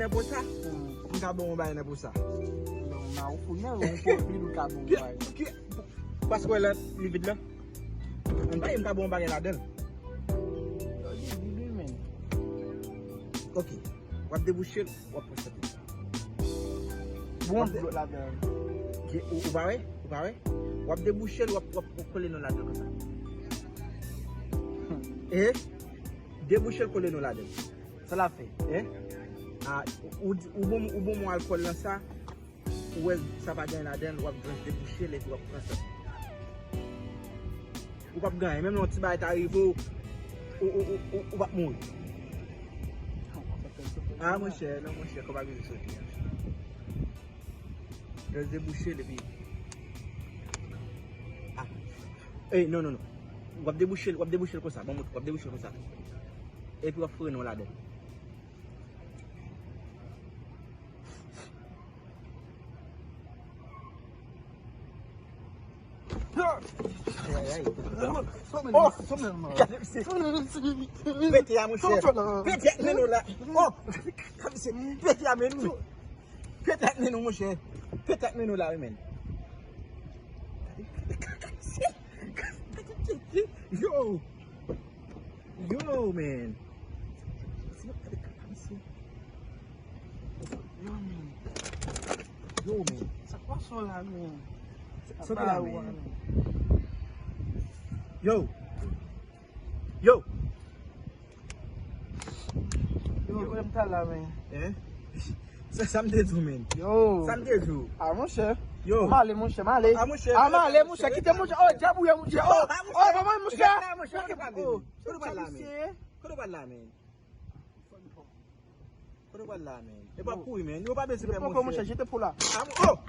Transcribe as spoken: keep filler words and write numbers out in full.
nan po sa? M ka ba w yon bagay nan po sa. Non, ma ou fou, non, ou fou, ou ka ba w yon bagay. Ki, ki, paske wè la, li vid la. Ann bay, m ka ba w yon bagay ladan l. Yo, li vid wi, men. Ok. W ap debouche l, w ap pran sèt. Bon, w ap de- dlo ladan l. Ki, ou, ou pa wè? Ou pa wè? W ap debouche l, w ap, w ap kole nou ladan l konsa. E? Debouche l, kole nou ladan l. Sa l ap fè? E? A, ou, ou, ou bon, ou bon mwen alkòl lan sa, ou wè sa pa gen ladan l, w ap jwenn debouche l epi w ap pran sa. Ou p ap gen anyen, menm lè yon ti bagay ta rive w, ou, ou, ou, ou, ou p ap mouri. A, monchè, non, monchè, kò pa bezwen sote. Jis debouche l epi. A. Ey, non, non, non. W ap debouche l, w ap debouche l konsa. Ban m w ap debouche l konsa. Epi w ap foure non ladan l. Ay, ay, ay. Oh, gade misye. Pete a, monchè. Pete a, men nou la. Oh, gade misye. Pete a, men nou. Pete a, men nou, monchè. Pete a, men nou la, wi, men. Yo. Yo, man. Yo, man. Yo, man. Sa k pase la, man? Sa k pase la, man? Yo. Yo. Yo, kote m t al la, man? Hein? Sa, sa m te di w, man. Yo. Sa m te di w. A, monchè. Yo. M ale, monchè, m ale. A, monchè. A, m ale, monchè. Kite monchè. Oh, djab ou ye, monchè. Oh, oh, manman, monchè. Monchè, monchè. Kote w pral la, man? Kote w pral la, man? Kote w pral la, man? E pa kouri, man. Yo pa bezwen pè, monchè. Jete pou la. A, oh!